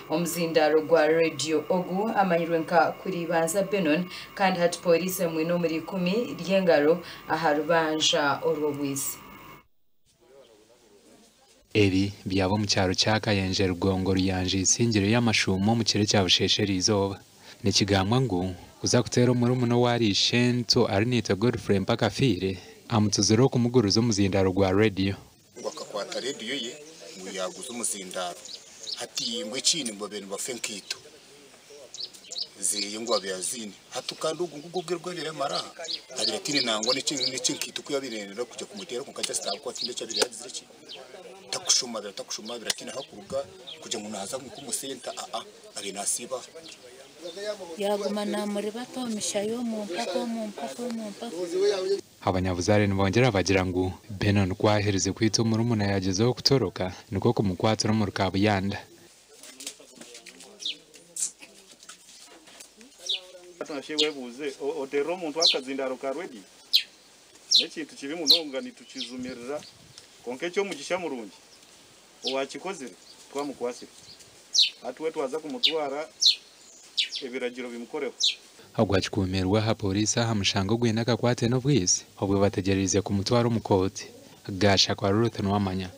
Omuzindaaro gwa rediyo ogu amanyirwe nka Kuribanza Benon kandi hati pooriisi emwine omuri ikumi ry'engaro aha rubanja orw'obwitsi. Ebi byaba omu kyaro kya Kayenje Rugongo Ruyanja Isingiro y'amashuuma omu kiro ekya busheesha eriizooba. Nikigambwa ngu kuza kuteera omurumuna ou ari ishento Arinaitwe Godfrey mpaka afiire, amutuzire okumuguriza omuzindaaro gwa rediyo. Ngu akakwata rediyo ye ngu yaaguza omuzindaaro. Hati ngu ekindi ngu babaire nibafa enkaito zeeye ngu abaire aziine. Hati kandi ogu ngu ogwo ogu abaire amara aha abaire ataine nangwa n'eky'enkaito ku yaabaire naayenda kugira kumuteera kwonka just ahabw'okuba tihaine eki abaire yaagizire ki, takushoma abaire atakushoma abaire ataine ahu arikuruga kugira ngu naaza nk'omu senta aa abaire naasiiba aha. Yaaguma naamuribata omu mishaya omu mpaka omu mpaka omu mpaka. Abanyabuzaare nibongyera bagira ngu Benon ku aherize kwita omurumuna yaagyezaho kutoroka nikwo kumukwatira omuri Kabuyanda. Hati webuuze, oteerera omuntu akazindaaro ka rediyo n'ekintu kibi munonga nitukijumirira kwonka eky'omugisha murungi owaakikozire twamukwatsire hati we twaza kumutwara ebiragiro bimukoreho. Ogu akikuumirwe aha pooriisi aha mushango ogwine akakwate n'obwitsi obwo bategyereize kumutwara omu kooti. Gashakwa Ruth Nuwamanya,